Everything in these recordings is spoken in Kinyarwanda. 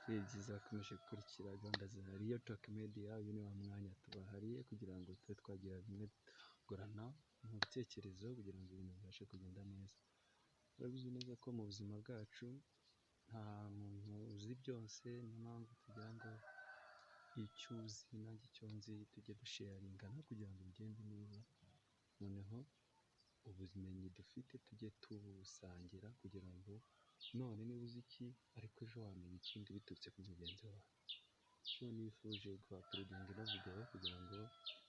Ni byiza wakomeje gukurikira gahunda za Real Talk Media. Uyu ni wa mwanya tubahariye kugira ngo tube twagira bimwe twungurana mu bitekerezo kugira ngo ibintu bibashe kugenda neza. Urabizi neza ko mu buzima bwacu nta muntu uzi byose, niyo mpamvu tugira ngo icyo uzi nanjye icyo nzi tujye dusharingana kugira ngo bigende neza, noneho ubumenyi dufite tujye tubusangira kugira ngo none niba uzi iki ariko ejo wamenya ikindi biturutse kuri mugenzi wawe. So nifuje kuhauploadinga ino video kugira ngo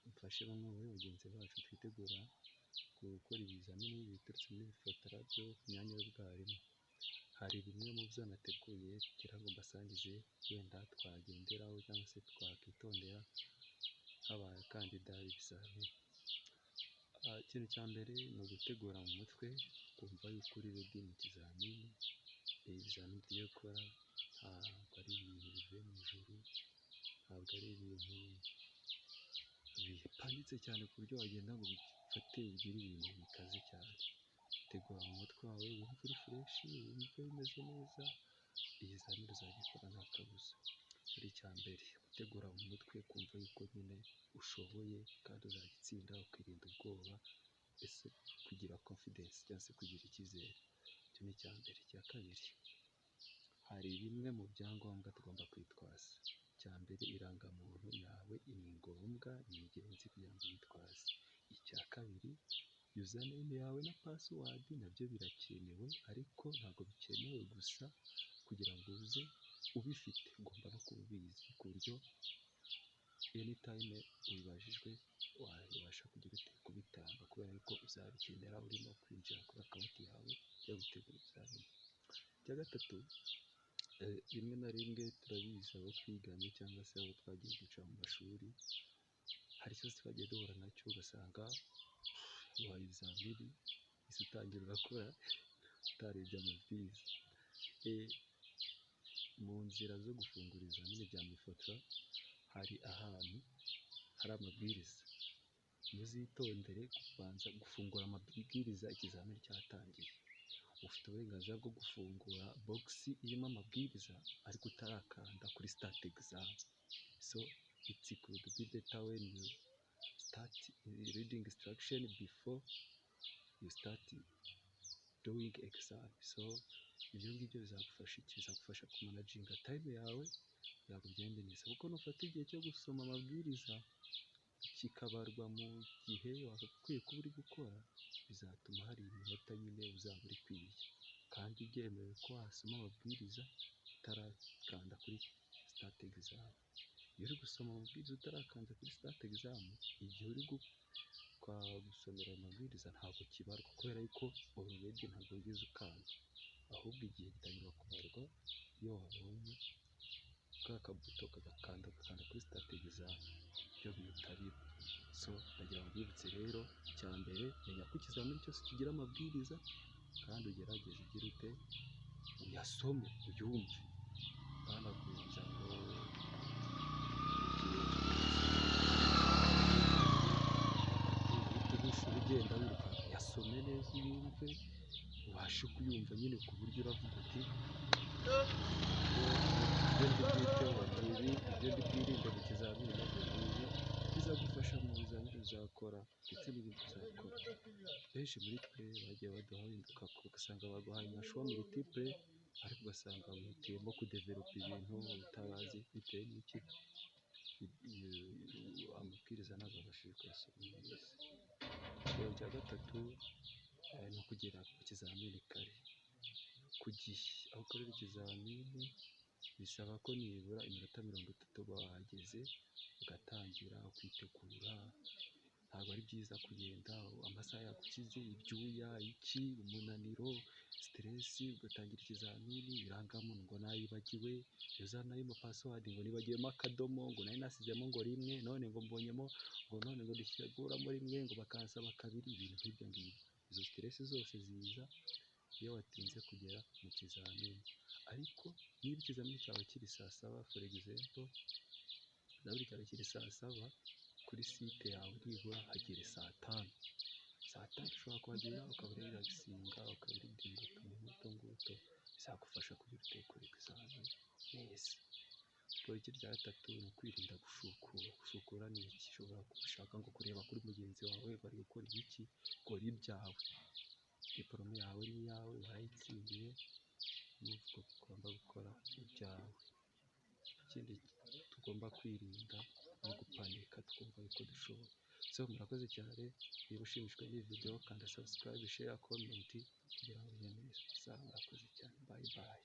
mfashe bamwe muri bagenzi bacu twitegura gukora ibizamini biturutse muri MIFOTRA byo ku myanya y'ubwarimu. Hari bimwe mu byo nateguye kugira ngo mbasangize, wenda twagenderaho cyangwa se twakwitondera nk'abakandida b'ibizamini. Ikintu cya mbere ni ugutegura mu mutwe, ukumva yuko uri ready mu kizamini. Ibizamini tugiye gukora ntabwo ari ibintu bivuye mu ijuru, ntabwo ari ibintu bipanditse cyane ku buryo wagenda ngo ubifate bigire ibintu bikaze cyane. Tegura mu mutwe wawe, wumve uri fresh, wumve umeze neza, ikizamini uzagikora nta kabuza. Icyo icya mbere, gutegura mu mutwe, kumva yuko nyine ushoboye kandi uzagitsinda, ukirinda ubwoba, mbese kugira confidence cyangwa se kugira icyizere. Icyo ni icya mbere. Icya kabiri, hari bimwe mu byangombwa tugomba kwitwaza. Icya mbere, irangamuntu yawe ni ngombwa, ni ingenzi kugira ngo uyitwaze. Icya kabiri, username yawe na password nabyo birakenewe, ariko ntabwo bikenewe gusa kugira ngo uze ubifite, ugomba no kuba ubizi ku buryo anytime ubibajijwe wabasha kugira ute? Kubitanga, kubera yuko uzabikenera urimo kwinjira kuri account yawe ujya gutegura ibizamini. Icya gatatu, rimwe na rimwe turabizi, abo twiganye cyangwa se abo twagiye duca mu mashuri, hari ikibazo twagiye duhura nacyo, ugasanga uhaye ibizamini, uhise utangira urakora utarebye amabwiriza. Mu nzira zo gufungura ibizamini bya MIFOTRA hari ahantu hari amabwiriza. Muzitondere kubanza gufungura amabwiriza ikizamini cyatangiye. Ufite uburenganzira bwo gufungura box irimo amabwiriza ariko utarakanda kuri start exam. So it could be better when you start reading instruction before you start doing exam. So ibyo ngibyo bizagufasha iki? Bizagufasha kumanaginga time yawe kugira ngo bigende neza, kuko nufata igihe cyo gusoma amabwiriza kikabarwa mu gihe wagakwiye kuba uri gukora, bizatuma hari iminota nyine uzaba uri kwirya, kandi byemewe ko wasoma amabwiriza utarakanda kuri start exam. Iyo uri gusoma amabwiriza utarakanda kuri start exam, igihe uri gusomera ayo mabwiriza ntabwo kibarwa, kubera yuko already ntabwo wigeze ukanda, ahubwo igihe gitangira kubarwa iyo wabonye ka kabuto kagakanda, ugakanda kuri start exam, byo bihita biba. So ndagira ngo mbibutse rero, icya mbere, menya ko ikizamini cyose kigira amabwiriza kandi ugerageze ugire ute? Uyasome, uyumve, apana kuza ngo ugiye uhite ugenda wirukanka. Yasome neza, uyumve, ubashe kuyumva nyine ku buryo uravuga uti: "Ibyo ndi bwiteho ni ibi, ibyo ndi bwirinde mu kizamini nabyo ni ibi." Bizagufasha mu bizamini uzakora ndetse n'ibindi uzakora. Benshi muri twe bagiye baduha, wenda ugasanga baguhaye nka choix multiple, ariko ugasanga wihitiyemo kudevelopa ibintu utabazi. Bitewe n'iki? Amabwiriza ntabwo wabashije kuyasoma neza. Icya gatatu ni ukugera ku kizamini kare, ku gihe. Aho ukorera ikizamini bisaba ko nibura iminota 30 uba wahageze, ugatangira ukitegura. Ntabwo ari byiza kugenda amasaha yagukize ibyuya, iki, umunaniro, stress, ugatangira ikizamini, irangamuntu ngo nayibagiwe, username, password ngo nibagiwemo akadomo, ngo nari nasizemo ngo rimwe, none ngo mbonyemo ngo none ngo ndishyiramo rimwe, ngo bakansaba kabiri, ibintu nk'ibyo ngibyo. Izo stress zose ziza iyo watinze kugera mu kizamini. Ariko niba ikizamini cyawe kiri saa saba, for example, ikizamini cyawe kiri saa saba, kuri site yawe nibura hagere saa tanu. Saa Time ushobora kuhagera ukaba urelaxinga, ukareadinga utuntu nk'utu ngutu, bizagufasha kugira ute? Gukora ikizamini neza. Politiki rya gatatu ni ukwirinda gushukura. Gushukura ni iki? Ushobora gushaka ngo kureba kuri mugenzi wawe bari gukora ibiki, kora ibyawe. Diporome yawe ni iyawe, warayitsindiye, n'uko ugomba gukora ibyawe. Ikindi tugomba kwirinda ni ugupanika twumva yuko dushoboye. So murakoze cyane, niba ushimishijwe n'iyi video kanda subscribe, share, comment kugira ngo bigende neza. Sawa, murakoze cyane, bye bye.